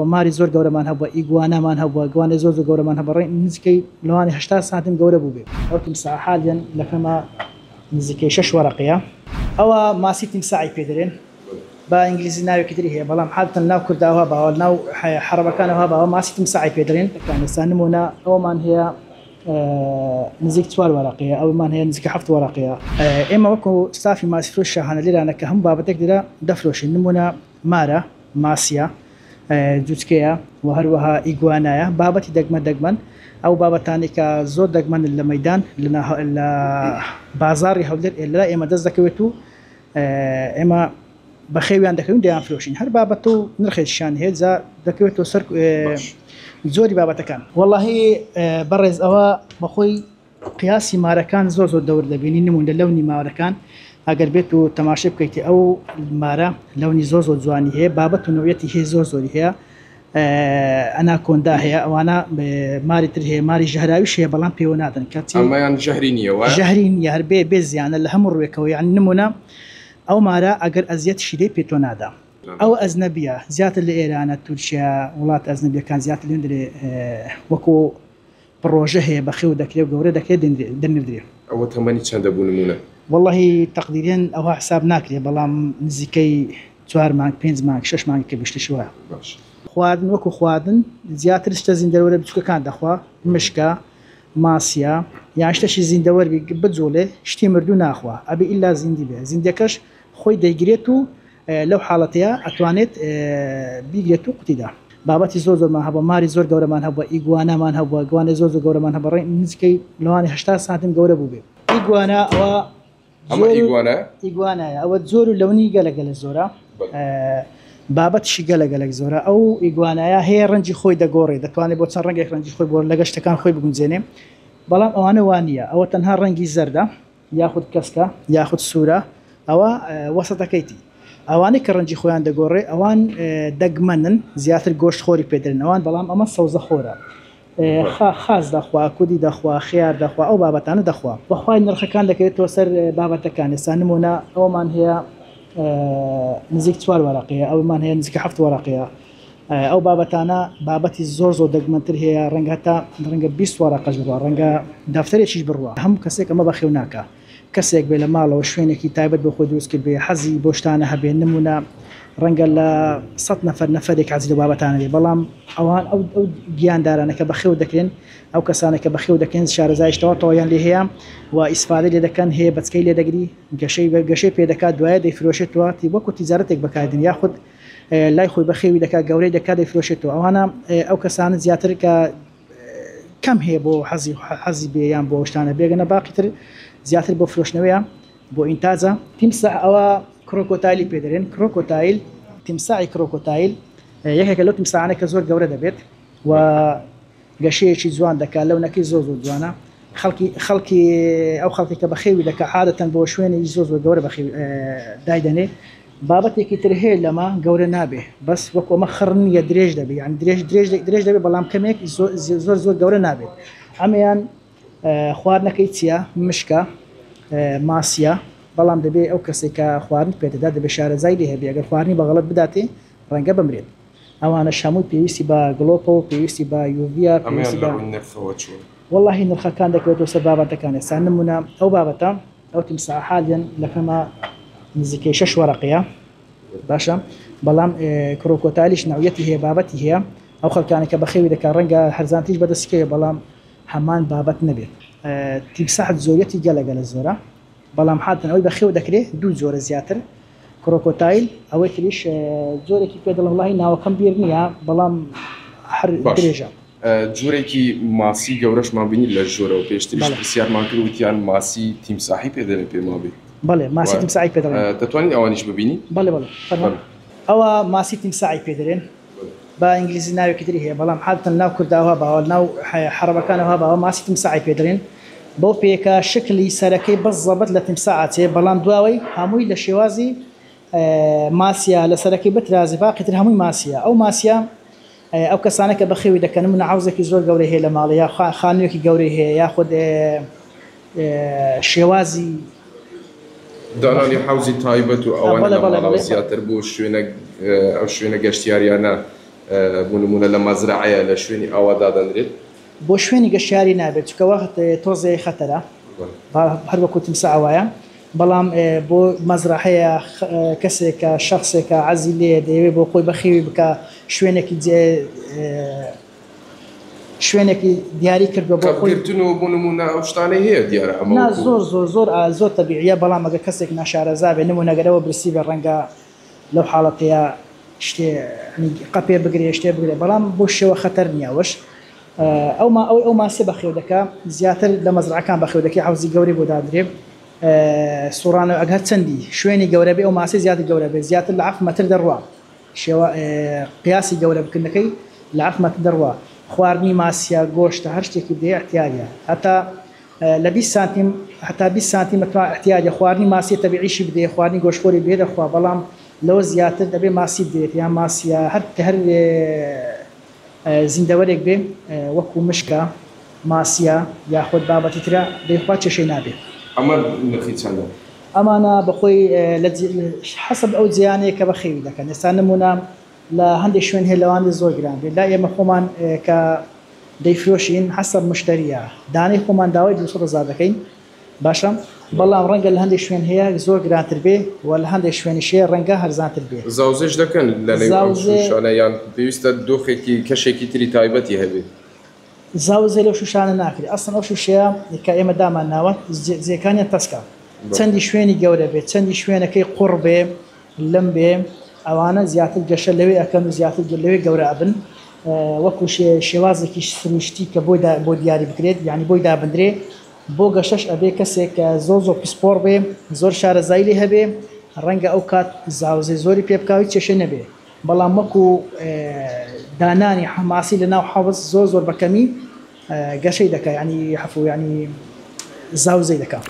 ماری زۆر گەورەمان هەبووە، ئیگوانامان هەبووە، گوانەی زۆر زۆر گەورەمان هەبووە، ڕێ نزیکەی لەوانەیە 80 سانتیم گەورە بووبێ. ئەو تیمساحە حالیەن لەکەمە نزیکەی شەش وەرەقەیە. ئەوە ماسی تیمساحی پێ دەرێن، بە ئینگلیزی ناوێکی تری هەیە، بەڵام عادەتەن لەناو کوردا ئەوها باوە، لەناو عەڕەبەکان ئەوها باوە، ماسی تیمساحی پێ دەرێن. ئێستا نموونە ئەوەمان هەیە نزیک چوار وەرەقەیە، ئەومان هەیە نزیک حەفت وەرەقەیە. ئێمە وەکو ستافی ماسیفرۆش شاهانە لێرانە کە هەموو بابەتێک لێرە دەفرۆشین، نموونە مارە، ماسیە، جوچکەیە و هەروەها ئیگوانایە، بابەتی دەگمەن دەگمەن، ئەو بابەتانەی کە زۆر دەگمەنن لە مەیدان لە بازاڕی هەولێر لەلای ئێمە دەست دەکەوێت و ئێمە بەخێویان دەکەین و دەیانفرۆشین، هەر بابەتە و نرخێکیشیان هەیە جا دەکەوێتەوە سەر جۆری بابەتەکان. وەڵاهی بەڕێز ئەوە بەخۆی قیاسی مارەکان زۆر زۆر دەور دەبینی نمونە لەونی مارەکان ئەگەر بێت و تەماشای بکەیت ئەو مارە لەونی زۆر زۆر جوانی هەیە بابەت و نوعیەتی هەیە زۆر زۆری هەیە ئەناکۆندا هەیە ئەوانە ماری تر هەیە ماری ژەهراویش هەیە بەڵام پێوە نادەن کەچی ئەمەیان ژەهری نییە وایە؟ ژەهری نییە هەر بێ بێ زیانە لە هەموو ڕووێکەوە یعنی نمونە ئەو مارە ئەگەر ئەزیەتیشی دەی پێ تۆ نادا ئەو ئەجنەبیە زیاتر لە ئێرانە تورکیا وڵاتە ئەجنەبیەکان زیاتر لێن درێ وەکو پڕۆژە هەیە بەخێو دەکرێ و گەورە دەکرێ دەنردرێ. ئەوە تەمەنی چەندە بوو نموونە؟ وەڵاهی تەقدیریەن ئەوها حساب ناکرێ بەڵام نزیکەی چوار مانگ پێنج مانگ شەش مانگی کە گشتیش وایە. باش. خواردن وەکو خواردن زیاتر شتە زیندەوەرە بچوکەکان دەخوا مشکە ماسیە یان شتەکی زیندەوەر بی بجوڵێ شتی مردوو ناخوا ئەبێ ئیلا زیندی بێ زیندەکەش خۆی دەیگرێت و لەو حاڵەتەیا ئەتوانێت بیگرێت و قوتی دا. بابەتی زۆر زۆرمان هەبووە، ماری زۆر گەورەمان هەبووە، ئیگوانامان هەبووە، گوانەی زۆر زۆر گەورەمان هەبووە، ڕێ نزیکەی لەوانەیە 80 سانتیم گەورە بووبێ. ئیگوانا ئەوە ئەمە ئیگوانایە؟ ئیگوانایە، ئەوە جۆر و لەونی گەلە گەلە زۆرە، بابەتیشی گەلە گەلەک زۆرە. ئەو ئیگوانایە هەیە ڕەنگی خۆی دەگۆڕێ، دەتوانێت بۆ چەند ڕەنگێک ڕەنگی خۆی بگۆڕێ، لەگەڵ شتەکان خۆی بگونجێنێ، بەڵام ئەوانە وا نییە، ئەوە تەنها ڕەنگی زەردە. یاخود کەسکە یاخود سوورە ئەوە وەسەتەکەیتی ئەوانەی کە ڕەنگی خۆیان دەگۆڕێ ئەوان دەگمەنن زیاتر گۆشت خۆری پێدرن ئەوان بەڵام ئەمە سەوزە خۆرە خاس دەخوا کودی دەخوا خیار دەخوا ئەو بابەتانە دەخوا. بەخوای نرخەکان دەکەوێتەوە سەر بابەتەکان ئێستا نمونە ئەومان هەیە نزیک چوار وەرەقەیە ئەومان هەیە نزیک حەفت وەرەقەیە ئەو بابەتانە بابەتی زۆر زۆر دەگمەنتر هەیە ڕەنگە هەتا ڕەنگە 20 وەرەقەش بڕوا ڕەنگە دەفتەرێکیش بڕوا هەموو کەسێک ئەمە بەخێو ناکا کەسێک بێ لە ماڵەوە شوێنێکی تایبەت بۆ خۆی دروست کردبێ حەزی بۆ شتانە هەبێ نمونە ڕەنگە لە سەد نەفەر نەفەرێک حەزی لەو بابەتانە بێ بەڵام ئەوان ئەو ئەو گیاندارانە کە بەخێو دەکرێن ئەو کەسانە کە بەخێو دەکرێن شارەزایش تەواو تەواویان لێ هەیە و ئیسفادەی لێ دەکەن هەیە بەچکەی لێ دەگری گەشەی گەشەی پێ دەکات دوایە دەیفرۆشێتەوە وەکو تیجارەتێک بەکاردێن یاخود لای خۆی بەخێوی دەکات گەورەی دەکات دەیفرۆشێتەوە ئەوانە ئەو کەسانە زیاتر کە کەم هەیە بۆ حەزی حەزی بێ یان بۆ شتانە بێگەنە باقی تر زیاتر بۆ فرۆشتنەوەیە بۆ ئینتاجە. تیمساح ئەوە کرۆکۆتایلی پێ دەرێن کرۆکۆتایل تیمساحی کرۆکۆتایل یەکێکە لەو تیمساحانە کە زۆر گەورە دەبێت و گەشەیەکی جوان دەکات لەونەکەی زۆر زۆر جوانە خەڵکی خەڵکی ئەو خەڵکی کە بەخێوی دەکا عادەتەن بۆ شوێنی زۆر زۆر گەورە بەخێو دایدەنێ بابەتێکی تر هەیە لەمە گەورە نابێ بەس وەکو ئەمە خڕ نییە درێژ دەبێ یان درێژ درێژ درێژ دەبێ بەڵام کەمێک زۆر زۆر گەورە نابێت ئەمەیان خواردنەکەی چییە مشکە ماسیە بەڵام دەبێ ئەو کەسێک کە خواردن پێدەدا دەبێ شارەزای لێ هەبێ ئەگەر خواردنی بە غەڵەت بداتێ ڕەنگە بمرێت ئەوانەش هەمووی پێویستی بە گڵۆپە و پێویستی بە یوڤیە ئەمەیان پێویستی لە بە ڕووی نرخەوە چۆنە؟ وەڵاهی نرخەکان دەکەوێتەوە سەر بابەتەکان ئێستا نمونە ئەو بابەتە ئەو تیمساحە حالیەن لەکەمە نزیکەی شەش وەرەقەیە باشە بەڵام کرۆکۆتایلیش نەویەتی هەیە بابەتی هەیە ئەو خەڵکانە کە بەخێوی دەکات ڕەنگە هەرزانتریش بەدەستی کەوێ بەڵام هەمان بابەت نەبێت تیمساح زۆریەتی گەلە گەلە زۆرە بەڵام حاتن ئەوەی بەخێو دەکرێ دوو جۆرە زیاتر کرۆکۆتایل ئەوەی تریش جۆرێکی پێ دەڵێن وەڵاهی ناوەکەم بیر نییە بەڵام هەر باش درێژە. جۆرێکی ماسی گەورەشمان بینی لە ژۆرەوە پێشتریش بەڵێ. پرسیارمان کرد وتیان ماسی تیمساحی پێ دەرێن پێم وابێ بەڵێ ماسی وایە تیمساحی پێ دەڵێن. دەتوانین ئەوانیش ببینین؟ بەڵێ بەڵێ فەرموون. فەرموو. ئەوە ماسی تیمساحی پێ دەرێن بە ئینگلیزی ناوێکی تری هەیە بەڵام عادەتەن لەناو کوردا ئەوها باوە لەناو عەڕەبەکان ئەوها باوە ماسی تیمساحی پێ دەرێن بەو پێیە کە شکلی سەرەکەی بزەبت لە تیمساح ئەچێ بەڵام دواوەی هەمووی لە شێوازی ماسیە لە سەرەکەی بترازێ باقی تر هەمووی ماسیە ئەو ماسیە ئەو کەسانە کە بەخێوی دەکەن نمونە عەوزێکی زۆر گەورەی هەیە لە ماڵێ یا خانوویەکی گەورەی هەیە یاخود شێوازی دانانی حەوزی تایبەت و ئەوانە بەڵێ لە بەڵێ ماڵەوە بەڵێ زیاتر بۆ شوێنە ئەو شوێنە گەشتیاریانە. بۆ نموونە لە مەزرەعەیە لە شوێنی ئاوا دادەنرێت؟ بۆ شوێنی گەشتیاری نابێت چونکە وەخت تۆزێ خەتەرە هەر وەکو تمساح وایە بەڵام بۆ مەزرەعەیە کەسێکە شەخسێکە عەزی لێیە دەیەوێت بۆ خۆی بەخێوی بکا شوێنێکی جێ شوێنێکی دیاری کردووە بۆ خۆی. کەپگرتن و بۆ نموونە ئەو شتانەی هەیە دیارە ئەمە نا وەکو. زۆر زۆر زۆر زۆر تەبیعیە بەڵام ئەگەر کەسێک ناشارەزا بێ نموونە گەر ئەوە برسی بێ ڕەنگە لەو حاڵەتەیا شتێ یانی قەپێ بگرێ شتێ بگرێ بەڵام بۆ شێوە خەتەر نییە ئەوەش ئەو ما ئەوەی ئەو ماسیە بەخێو دەکا زیاتر لە مەزرعەکان بەخێو دەکەی حەوزی گەورەی بۆ دادرێ سوڕانەوە ئەگەر چەندی شوێنی گەورە بێ ئەو ماسی زیاتر گەورە بێ زیاتر لە عەف مەتر دەڕوا شێوە قیاسی گەورە بکردنەکەی لە عەف مەتر دەڕوا خواردنی ماسیە گۆشتە هەر شتێکی بدەیە ئیعتیادە هەتا لە 20 سانتیم هەتا 20 سانتیم ئەتوا ئیعتیادە خواردنی ماسیە تەبیعیشی بدەیە خواردنی گۆشتخۆری بدەیە دەخوا بەڵام لەوە زیاتر دەبێ ماسی بدرێت یان ماسیە هەر هەر زیندەوەرێک بێ وەکو مشکە، ماسیە یاخود بابەتی ترە دەیخوا کێشەی نابێ. ئەمە نرخی چەندە؟ ئەمانە بەخۆی لە حەسەب ئەو جێیانەیە کە بەخێوی دەکەن ئێستا نمونە لە هەندێک شوێن هەیە لەوانەیە زۆر گران بێت لای ئێمە خۆمان کە دەیفرۆشین حەسەب مشتەریە دانەی خۆمان داوای 200 هەزار دەکەین باشە بەڵام ڕەنگە لە هەندێک شوێن هەیە زۆر گرانتر بێ و لە هەندێک شوێنیش هەیە ڕەنگە هەرزانتر بێ. زاوزێش دەکەن لە نێو ئەم زاوزێ. شووشانە یان پێویستە دۆخێکی کەشێکی تری تایبەتی هەبێت؟ زاوزێ لەو شووشانە ناکرێ ئەسڵەن ئەو شووشەیە کە ئێمە دامان ناوە جێکانیان تەسکە چەندی شوێنی گەورە بێ چەندی شوێنەکەی قوڕ بێ لم بێ ئەوانە زیاتر گەشە لەوێ ئەکەن و زیاتر لەوێ گەورە ئەبن وەکو شێوازێکی سروشتی کە بۆی بۆ دیاری بکرێت یعنی بۆی دابندرێ بۆ گەشەش ئەبێ کەسێک کە زۆر زۆر پسپۆڕ بێ زۆر شارەزایی لێ هەبێ ڕەنگە ئەو کات زاوزێ زۆری پێ بکا و هیچ کێشەی نەبێ بەڵام وەکو دانانی حەماسی لە ناو حەوز زۆر زۆر بە کەمی گەشەی دەکا یعنی حەفو یعنی زاوزێی دەکا.